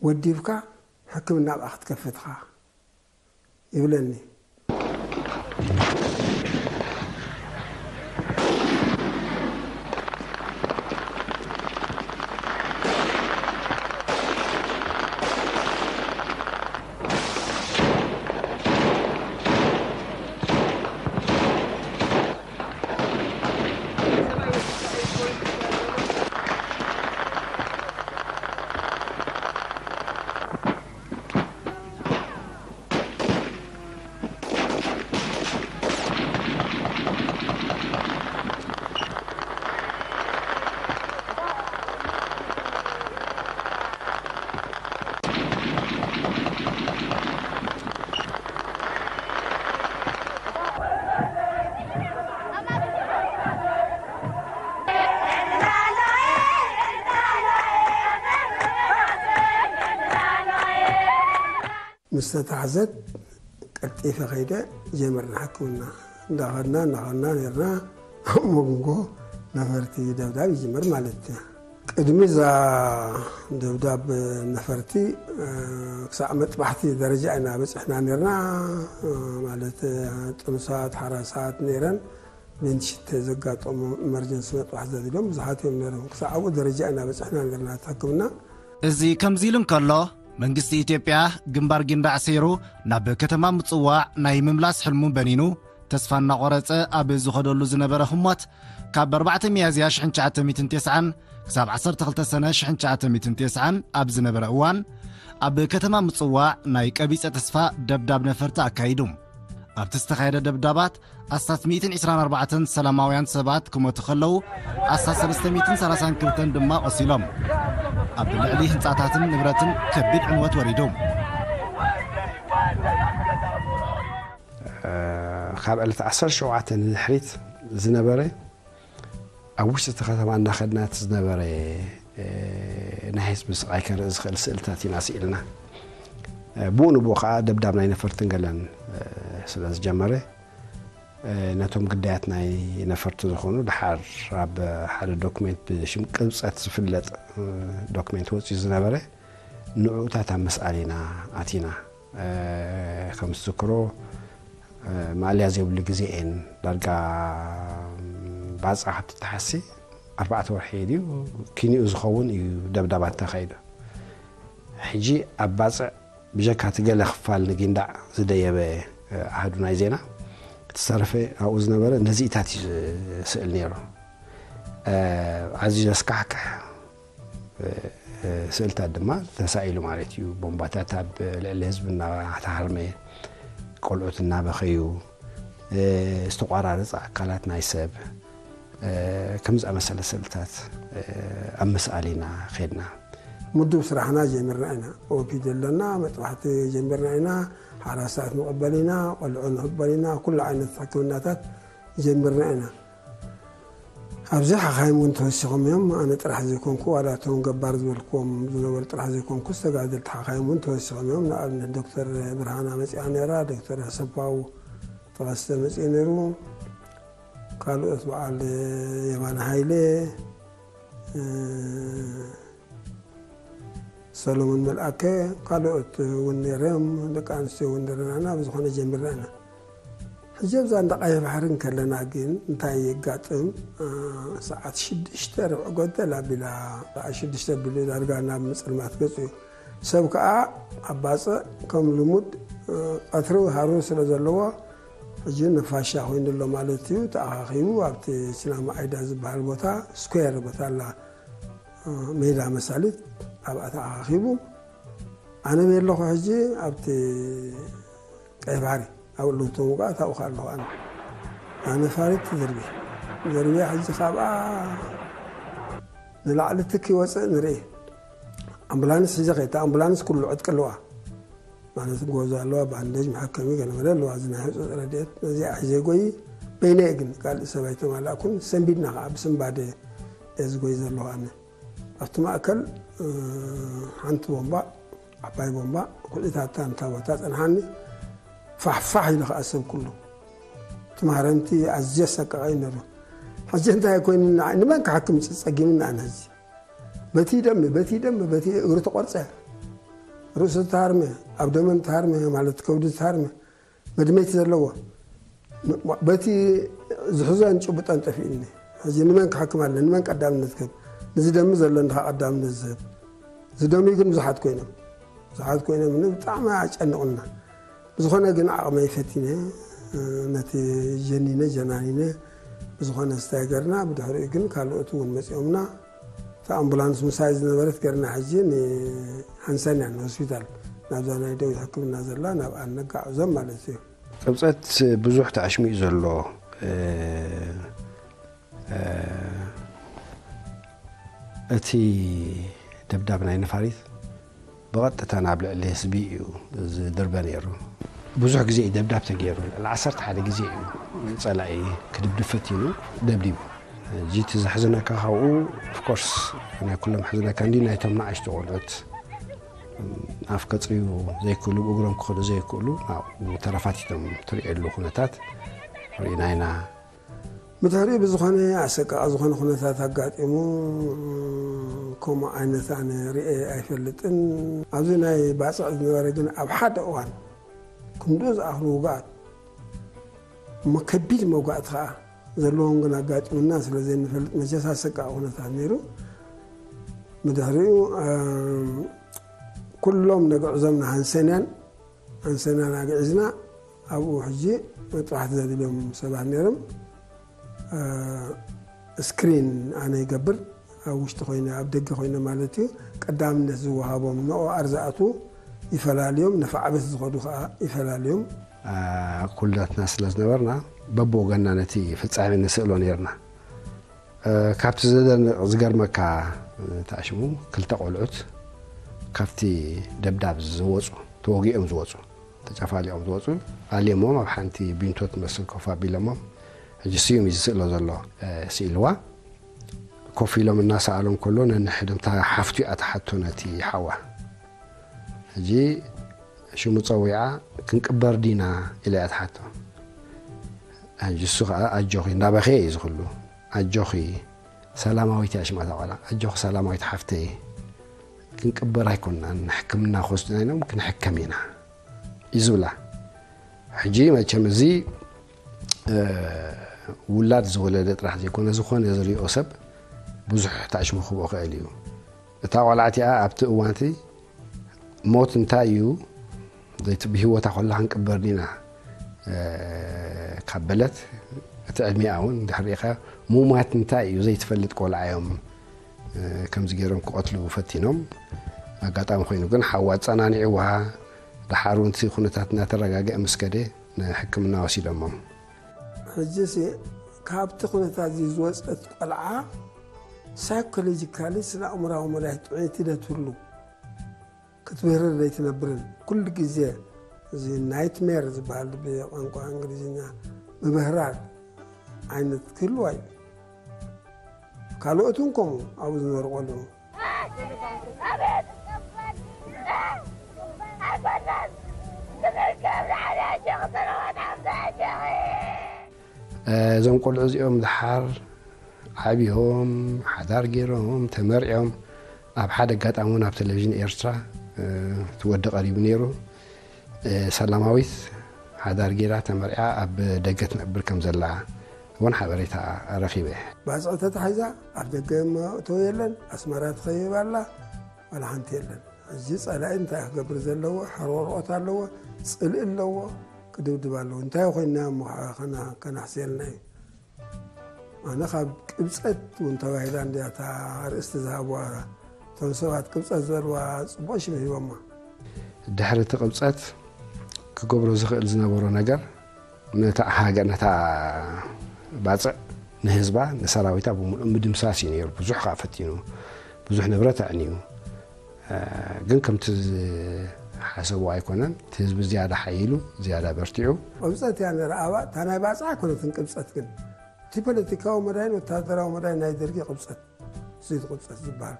ወዲብካ ሕክምና ኣብኣ ክትከፍት ኢኻ ይብለኒ። ምስ ተታሕዘት ቀልጢፈ ከይደ ጀመርና ሕክምና። እንዳኸድና እንዳኸድና ነርና ኣብ መንጎ ነፈርቲ ደብዳብ ይጅመር ማለት እዩ። ቅድሚ እዛ ደብዳብ ነፈርቲ፣ እ፣ ክሳዕ መጥባሕቲ ደረጃ ኢና በፂሕና ነርና። እ፣ ማለት፣ እ፣ ጥኑሳት፣ ሓራሳት ነይረን። ብንሽተ ዘጋጠሙ ኢመርጀንሲ መጥባሕቲ ዘድልዮም ብዙሓት እዮም ነይሮም። ክሳዕ ኣብኡ ደረጃ ኢና በፂሕና ነርና እቲ ሕክምና። እዚ ከምዚ ኢሉ እንከሎ፣ መንግስቲ ኢትዮጵያ ግንባር ጊንዳዕ ሰይሩ ናብ ከተማ ምጽዋዕ ናይ ምምላስ ሕልሙ በኒኑ፣ ተስፋ እናቖረጸ ኣብ ዝኸደሉ ዝነበረ ህሞት፣ ካብ ኣርባዕተ ሚያዝያ ሽሕን ትሽዓተ ሚእትን ተስዓን ክሳብ ዓሰርተ ክልተ ሰነ ሽሕን ትሽዓተ ሚእትን ተስዓን ኣብ ዝነበረ እዋን፣ ኣብ ከተማ ምጽዋዕ ናይ ቀቢጸ ተስፋ ደብዳብ ነፈርቲ ኣካይዱ። ኣብቲ ዝተኻየደ ደብዳባት ኣስታት ሚእትን ዕስራን ኣርባዕተን ሰላማውያን ሰባት ክሞቱ ከለዉ፣ ኣስታት ሰለስተ ሚእትን ሰላሳን ክልተን ድማ ቆሲሎም። ኣብ ልዕሊ ህንጻታትን ንብረትን ከቢድ ዕንወት ወሪዱ። ካብ ዕለት ዓሰርተ ሸውዓተ ንድሕሪት ዝነበረ ኣብ ውሽጢ እቲ ከተማ እናኸድና እቲ ዝነበረ፣ እ፣ ናይ ህዝቢ ስቓይ ከርኢ ዝኽእል ስእልታት ኢና ስኢልና። እ፣ ብኡ ንብኡ ከዓ ደብዳብ ናይ ነፈርትን ገለን፣ እ፣ ስለ ዝጀመረ፣ እ፣ ነቶም ግዳያት ናይ ነፈርቲ ዝኾኑ ደሓር ኣብ ሓደ ዶክሜንት ብሽም ቅብፀት ዝፍለጥ፣ እ፣ ዶክሜንት ወፂኡ ዝነበረ ንዕኡታት ኣብ መስኣል ኢና ኣቲና። እ፣ ከም ዝዝክሮ፣ እ፣ ማእለያ ዘይብሉ ግዜ እየን። ዳርጋ፣ ም፣ ባጽዕ ካብ ትተሓሲ ኣርባዕተ ወርሒ ድዩ ኪንኡ ዝኸውን እዩ ደብዳባት ተኻይዱ። ሕጂ ኣብ ባጽዕ ብጀካ እቲ ገለ ክፋል ንጊንዳዕ ዝደየበ፣ ኣሃዱ ናይ ዜና። እቲ ዝተረፈ ኣብኡ ዝነበረ ነዚኢታት እዩ ዝስእል ነይሩ። ኣዝዩ ዘስካሕክሕ ስእልታት ድማ ተሳኢሉ ማለት እዩ። ቦምባታት ኣብ ልዕሊ ህዝቢ እናተሃርመ፣ ቆልዑት እናበኸዩ፣ ዝተቋራረፀ ኣካላት ናይ ሰብ፣ ከም ዝኣመሰለ ስእልታት ኣብ ምስኣል ኢና ኸድና። ምዱብ ስራሕና ጀሚርና ኢና። ኦፒድ ኣለና፣ መጥባሕቲ ጀሚርና ኢና፣ ሓራሳት ንቕበል ኢና፣ ቆልዑ ንቕበል ኢና፣ ኩሉ ዓይነት ሕክምናታት ጀሚርና ኢና። ኣብዚ ሓኻይም እውን ተወሲኾም እዮም። ኣነ ጥራሕ ዘይኮንኩ ዋላ እቶም ገባር ዝበልክዎም ዝነበሩ ጥራሕ ዘይኮንኩ ዝተጋደልቲ ሓኻይም እውን ተወሲኾም እዮም። ንኣብነት ዶክተር ብርሃና መፂኣ ነይራ፣ ዶክተር ኣሰፋው ተኸስተ መፂኡ ነይሩ፣ ካልኦት በዓል የማነ ሃይለ፣ ሰሎሞን መልኣከ፣ ካልኦት እውን ነይሮም፣ ደቂ ኣንስትዮ እውን ነረናና ብዝኾነ ጀሚርና ኢና። ሕጂ ኣብዛ እንዳ ቀይሕ ባሕሪ እንከለና ግን እንታይ የጋጥም? ሰዓት ሽዱሽተ ርብዒ ጎደል ኣቢላ፣ ሰዓት ሽዱሽተ ኣቢሉ ዳርጋ ናብ ምጽልማት ገጹ እዩ። ሰብ ከኣ ኣብ ባጽዕ ከም ልሙድ ቀትሪ ሃሩር ስለ ዘለዎ ሕጂ ነፋሻ ኮይኑ ኣሎ ማለት እዩ። ተኣኻኺቡ ኣብቲ ችናማ ዓይዳ ዝበሃል ቦታ ስኩዌር ቦታ ኣላ፣ ሜዳ መሳሊት ኣብኣ ተኣኻኺቡ። ኣነ በይ ኣለኹ ሕጂ ኣብቲ ቀይ ባሕሪ ኣብ እሉቶ ውቃ ታውካ ኣለኹ ኣነ ኣነ ፋሪት ትዝርቢ ዘርቢያ ሕጂ ካብኣ ንላዕሊ ትክ ይወፅእ ንርኢ። ኣምቡላንስ ሒዘ ከይታ ኣምቡላንስ ኩሉ ዕጥቂ ኣለዋ ማለት ጎዛ ኣለዋ፣ ባንደጅ መሐከሚ ገለመለ ኣለዋ። እዚ ናይ ህፁፅ ረድኤት ነዚኣ ሒዘ ጎይ በይነ ግን ካልእ ሰብ ኣይተማላእኩን። ሰንቢድና ከዓ ብስንባደ እየ ዝጎይ ዘለኹ ኣነ። ኣብቲ ማእከል ሓንቲ ቦምባ ዓባይ ቦምባ ኩዒታታ ንታ ቦታ ጸንሓኒ። ፋሕፋሕ ኢሉ ከኣ ሰብ ኩሉ እቲ ማህረምቲ ኣዝየ ሰቀቐ እዩ ነሩ። ሕጂ እንታይ ኮይኑ ንዓይ ንመን ክሓክም ጸጊምና ኣነ ሕጂ በቲ ደም በቲ ደም በቲ እግሪ ተቆርጸ ርእሱ ተሃርመ ኣብ ደመን ተሃርመ ማለት ከብዲ ተሃርመ መድመይቲ ዘለዎ በቲ ዝሕዞን ጭብጦን ጠፊእኒ። ሕጂ ንመን ክሓክም ኣለ ንመን ቀዳምነት ክህብ ንዝደሚ ዘሎ እንድኻ ቀዳምነት ዝህብ ዝደምዩ ግን ብዙሓት ኮይኖም ብዙሓት ኮይኖም ብጣዕሚ ኣጨንቑና። ብዝኾነ ግን ዓቕመይ ፈቲነ ነቲ ጀኒነ ጀናኒነ ብዝኾነ ስታይ ገርና ብድሕሪኡ ግን ካልኦት እውን መፂኦምና። እታ ኣምቡላንስ ምሳይ ዝነበረት ገርና ሕጂ ንሃንሰን እያ ንሆስፒታል ናብዛ ናይ ደዊት ሕክምና ዘላ ናብ ኣነጋዕዞም ማለት እዩ። ቅብፀት ብዙሕ ተኣሽሚኡ ዘሎ እቲ ደብዳብ ናይ ነፋሪት ብቐጥታ ናብ ልዕሊ ህዝቢ እዩ ዝድርበ ነይሩ። ብዙሕ ግዜ እዩ ደብዳብ ተገይሩ። ልዕሊ ዓሰርተ ሓደ ግዜ እዩ ጸላኢ ክድብድብ ፈቲኑ ደብዲቡ። ሕጂ እቲ ዘሕዝነካ ካብኡ ኦፍኮርስ ናይ ኩሎም ሕዝነካ እንዲ ናይቶም ንኣሽቱ ቆልዑት ኣፍ ከጽርዩ ዘይክእሉ ብእግሮም ክኸዱ ዘይክእሉ ናብኡ ተረፋቲቶም ትርእየሉ ኩነታት ርኢና ኢና። ብድሕሪኡ ብዝኾነ ኣሰቃቂ ዝኾነ ኩነታት ኣጋጢሙ ከምኡ ዓይነት ኣነ ርኤ ኣይፈልጥን። ኣብዚ ናይ ባፅዕ ዝነበረ ግን ኣብ ሓደ እዋን ክንድኡ ዝኣኽሉ ውግኣት እሞ ከቢድ መውጋእቲ ከዓ ዘለዎም ግን ኣጋጢሙና ስለ ዘይንፈልጥ መቸስ ኣሰቃቂ ኩነታት ነይሩ። ብድሕሪኡ ኩሎም ነግዕዞም ንሃንሰንያን ኣንሰናን ኣግዒዝና ኣብኡ ሕጂ መጥባሕቲ ዘድልዮም ሰባት ነይሮም። ስክሪን ኣነ ይገብር ኣብ ውሽጢ ኮይነ ኣብ ደገ ኮይነ ማለት እዩ። ቀዳምነት ዝወሃቦም ንኦ ኣርዛእቱ ይፈላልዮም፣ ነፋዕበት ዝኸዱ ከዓ ይፈላልዮም። ኩልዳትና ስለ ዝነበርና በብወገንና ነቲ ፍጻሜ ንስእሎ ነይርና። ካብቲ ዘደንቕ ዝገርመካ ተኣሽሙ ክልተ ቆልዑት ካብቲ ደብዳብ ዝወፁ ተወጊኦም ዝወፁ ተጨፋሊቖም ዝወፁ ኣልዮሞም ኣብ ሓንቲ ቢንቶ ትመስል ኮፍ ኣቢሎሞም ሕጂ ስዩም እዩ ዝስእሎ ዘሎ ስኢልዋ ኮፍ ኢሎም እናሰኣሎም ከሎ ነንሕድምታ ሓፍቱ እያ ተሓቶ ነቲ ሓዋ ሕጂ ሽሙ ፀዊዓ ክንቅበር ዲና ኢላ እያ ትሓቶ። ሕጂ እሱ ከዓ ኣጆኺ እንዳበኸየ እዩ ዝኽሉ ኣጆኺ ሰላማዊት እያ ሽማ እታ ቆልዓ ኣጆኺ ሰላማዊት ሓፍተይ ክንቅበር ኣይኮንናን ሕክምና ክወስድና ኢሎም ክንሕከም ኢና እዩ ዝብላ። ሕጂ መቸም እዚ ውላድ ዝወለደ ጥራሕ ዘይኮነ ዝኾነ ዝሪኦ ሰብ ብዙሕ ተኣሽሙ ክብኦ ክእል እዩ። እታ ቆልዓ እቲኣ ኣብቲ እዋን እቲ ሞት እንታይ እዩ? ብህይወታ ከላ ክንቅበር ዲና? ካብ በለት እቲ ዕድሚኣ እውን ድሕሪኻ ሙማት እንታይ እዩ ዘይትፈልጥ ቆልዓ እዮም። ከምዚ ገይሮም ክቐትሉ ፈቲኖም። ኣጋጣሚ ኮይኑ ግን ሓዋ ኣጸናኒዕዋ። ደሓር እውን እቲ ኩነታት እናተረጋግአ ምስ ከደ ንሕክምና ወሲዶሞም። ሕጂሲ ካብቲ ኩነታት እዚ ዝወፀት ቆልዓ ሳይኮሎጂካሊ ስነ ኣእምራዊ መድሃኒት ጥዕይቲ ደትህሉ ክትምህርር ዘይትነብርን ኩሉ ግዜ እዚ ናይትሜር ዝበሃል ብቋንቋ እንግሊዝኛ ምብህራር ዓይነት ክህልዋ እዩ። ካልኦት እውን ከምኡ ኣብኡ ዝነበሩ ቆልዑ እዞም ቆልዑ እዚኦም ድሓር ዓብዮም ሓዳር ገይሮም ተመርዕዮም ኣብ ሓደ ኣጋጣሚ እውን ኣብ ቴሌቪዥን ኤርትራ እቲ ወዲ ቀሪቡ ነይሩ። ሰላማዊት ሓዳር ገይራ ተመርዕያ ኣብ ደገ ትነብር ከም ዘላ እውን ሓበሬታ ረኺበ። ባፅዕ ተታሒዛ ኣብ ደገ መእተዊ የለን። ኣስመራ ትኸይብ ኣላ። ዋላ ሓንቲ የለን። እዚ ፀላኢ እንታይ ክገብር ዘለዎ? ሕሮ ወረቐት ኣለዎ፣ ፅልኢ ኣለዎ፣ ክድብድብ ኣለዎ። እንታይ ኮይንና እሞ ከናሕስየልና እዩ? ኣነ ካብ ቅብፀት እውን ተባሂላ እንድያ እታ ኣርእስቲ ዝሃብዋ። እቶም ሰባት ቅብፀት ዝበልዋ ፅቡቕ ሽም ሂቦማ። ድሕሪ እቲ ቅብፀት ክገብሮ ዝኽእል ዝነበሮ ነገር ነታ ሃገር ነታ ባፅዕ ንህዝባ ንሰራዊታ ብምሉእ ምድምሳስ እዩ ነይሩ። ብዙሕ ከዓ ፈቲኑ፣ ብዙሕ ንብረት ኣዕንዩ። ግን ከምቲ ዝሓሰብዎ ኣይኮነን። እቲ ህዝቢ ዝያዳ ሓይሉ ዝያዳ በርቲዑ። ቅብፀት እያ ነይራ። እታ ናይ ባፅዕ ኣይኮነትን ቅብፀት ግን እቲ ፖለቲካዊ መዳይን ወታደራዊ መዳይን ናይ ደርጊ ቅብፀት እዚ ቅብፀት ዝበሃል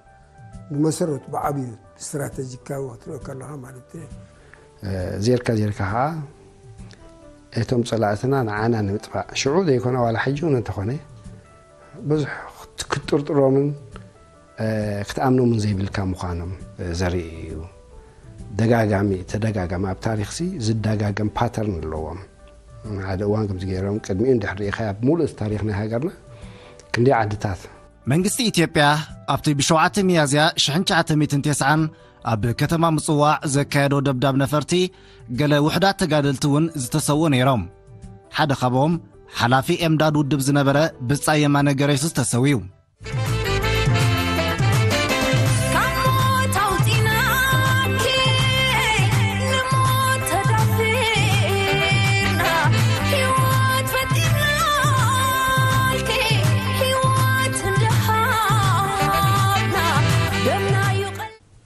ብመሰረቱ ብዓብዩ ስትራተጂካዊ ክትሪኦ ከለካ ማለት እዩ። ዜርካ ዜርካ ከዓ እቶም ፀላእትና ንዓና ንምጥፋእ ሽዑ ዘይኮነ ዋላ ሕጂ እውን እንተኾነ ብዙሕ ክትጥርጥሮምን ክትኣምኖምን ዘይብልካ ምዃኖም ዘርኢ እዩ። ደጋጋሚ ተደጋጋሚ ኣብ ታሪኽሲ ዝደጋገም ፓተርን ኣለዎም። ሓደ እዋን ከምዚ ገይሮም ቅድሚኡ እንድሕር ርኢኻያ ብምሉእ ታሪኽ ናይ ሃገርና ክንደይ ዓድታት መንግስቲ ኢትዮጵያ ኣብቲ ብ7 ሚያዝያ ሽ990 ኣብ ከተማ ምጽዋዕ ዘካየዶ ደብዳብ ነፈርቲ ገለ ውሑዳት ተጋደልቲ እውን ዝተሰውኡ ነይሮም። ሓደ ካብኦም ሓላፊ ኤምዳድ ውድብ ዝነበረ ብጻይ የማነ ገረሱስ ተሰውዩ።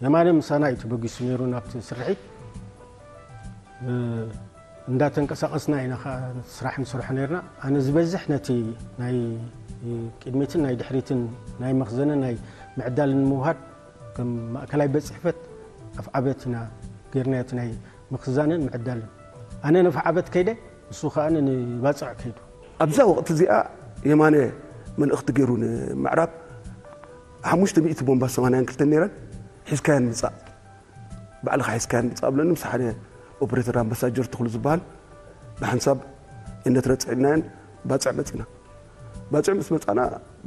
የማነ ምሳና እዩ ተበጊሱ ነይሩ ናብቲ ስርሒት። እንዳተንቀሳቐስና ኢና ከዓ ስራሕ ንሰርሖ ነይርና። ኣነ ዝበዝሕ ነቲ ናይ ቅድሚትን ናይ ድሕሪትን ናይ መኽዘንን ናይ ምዕዳልን ንምውሃድ ከም ማእከላይ ቤት ጽሕፈት ኣፍዓበት ኢና ገይርናዮ እቲ ናይ ምኽዛንን ምዕዳልን። ኣነ ነፍዓበት ከይደ፣ ንሱ ከዓ ንባጽዕ ከይዱ። ኣብዛ ወቕቲ እዚኣ የማነ መልእኽቲ ገይሩ ንምዕራብ ሓሙሽተ ሚእቲ ቦምባ ሰማንያን ክልተን ነይረን ሒዝካየን ምጻእ ባዕልኻ ሒዝካየን ምጻእ ብለኒ ምስ ሓደ ኦፕሬተር ኣምባሳጀር ተኽሉ ዝበሃል ብሓንሳብ እነትረጽዕናየን ባጽዕ መጺና። ባጽዕ ምስ መጻና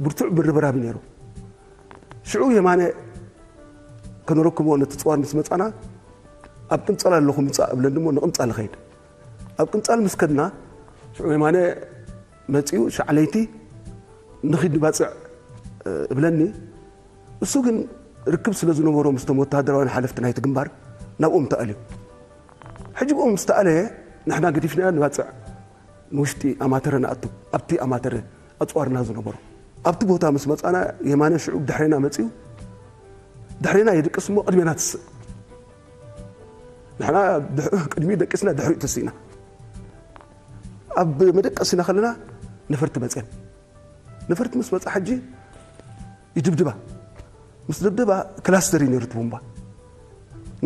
ብርቱዕ ብርብራብ ነይሩ። ሽዑ የማነ ከነረክቦ ነቲ ጽዋር ምስ መጻና ኣብ ቅንጻል ኣለኹ ምጻእ እብለኒ እሞ ንቅንጻል ኸይድ ኣብ ቅንጻል ምስ ከድና ሽዑ የማነ መጺኡ ሻዕ ለይቲ ንኺድ ንባጽዕ እብለኒ። እሱ ግን ርክብ ስለ ዝነበሮ ምስቶም ወተሃደራውያን ሓለፍቲ ናይቲ ግንባር ናብኦም ተኣልዩ። ሕጂ ብኦም ምስ ተኣለየ ንሕና ገዲፍናዮ ንባጽዕ ንውሽጢ ኣማተረ ንኣቱ ኣብቲ ኣማተረ ኣጽዋርና ዝነበሮ ኣብቲ ቦታ ምስ መጻና የማነ ሽዑ ድሕሬና መጺኡ ድሕሬና የድቅስ እሞ ቅድሜና ትስእ ንሕና ቅድሚ ደቂስና ድሕሪኡ ተሲእና ኣብ መደቀሲና ከለና ነፈርቲ መፅን ነፈርቲ ምስ መፃ ሕጂ ይድብድባ ምስ ደብደባ ክላስተር እዩ ነሩ ቦምባ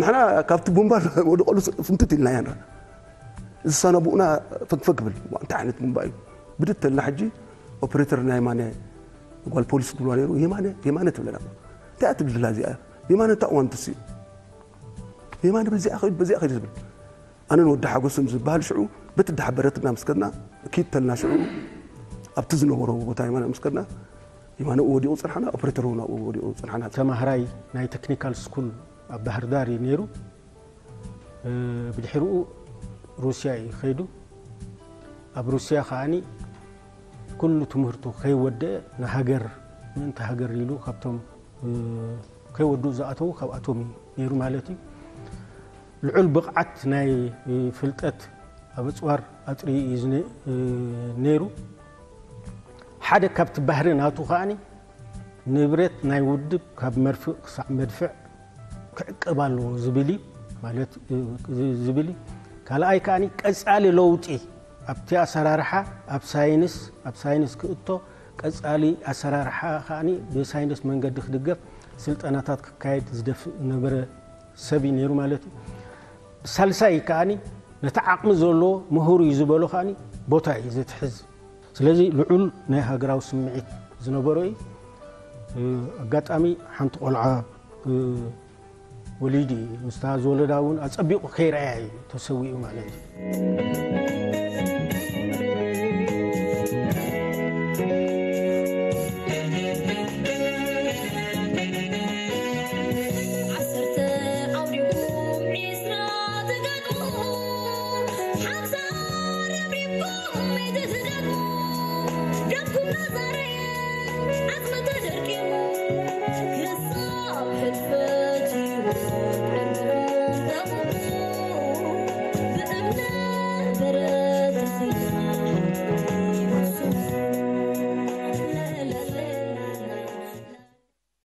ንሕና ካብቲ ቦምባ ወደቀሉ ፍንትት ኢልና ኢና ንረኣ ዝሳናቡኡና ፈግፈግ ብል እንታይ ዓይነት ቦምባ እዩ ብድተልና ሕጂ ኦፕሬተር ናይ ማነ ጓል ፖሊስ ትብልዋ ነሩ የማነ የማነ ትብለና እንታይ ትብልላ እዚኣ የማነ እንታይ እዋን ትስዩ የማነ በዚኣ ኸይድ በዚኣ ኸይድ ዝብል ኣነን ወዲ ሓጎስን ዝበሃል ሽዑ በቲ ዳሕበረትና ምስ ከድና ኪድ ተልና ሽዑ ኣብቲ ዝነበሮ ቦታ የማነ ምስ ከድና የማነ ወዲቑ ፅንሓና ኦፕሬተር እውን ኣብኡ ወዲቑ ፅንሓና ተማሃራይ ናይ ቴክኒካል ስኩል ኣብ ባህር ዳር እዩ ነይሩ ብድሕሪኡ ሩስያ እዩ ኸይዱ ኣብ ሩስያ ከዓኒ ኩሉ ትምህርቱ ከይወደአ ንሃገር፣ ምእንቲ ሃገር ኢሉ ካብቶም ከይወድኡ ዝኣተዉ ካብኣቶም እዩ ነይሩ ማለት እዩ። ልዑል ብቕዓት ናይ ፍልጠት ኣብ ኣፅዋር ኣፅሪ እዩ ነይሩ። ሓደ ካብቲ ባህሪ ናቱ ከዓኒ ንብረት ናይ ውድብ ካብ መርፍእ ክሳዕ መድፍዕ ክዕቀብ ኣለዎ ዝብል እዩ ማለት ዝብል እዩ። ካልኣይ ከዓኒ ቀፃሊ ለውጢ ኣብቲ ኣሰራርሓ ኣብ ሳይንስ ኣብ ሳይንስ ክእቶ ቀፃሊ ኣሰራርሓ ከዓኒ ብሳይንስ መንገዲ ክድገፍ ስልጠናታት ክካየድ ዝደፍእ ነበረ ሰብ እዩ ነይሩ ማለት እዩ። ሳልሳይ ከዓኒ ነቲ ዓቕሚ ዘለዎ ምሁር እዩ ዝበሎ ከዓኒ ቦታ እዩ ዘትሕዝ። ስለዚ ልዑል ናይ ሃገራዊ ስምዒት ዝነበሮ እዩ። ኣጋጣሚ ሓንቲ ቆልዓ ወሊዱ እዩ። ምስታ ዝወለዳ እውን ኣፀቢቑ ከይረኣያ እዩ ተሰዊኡ ማለት እዩ።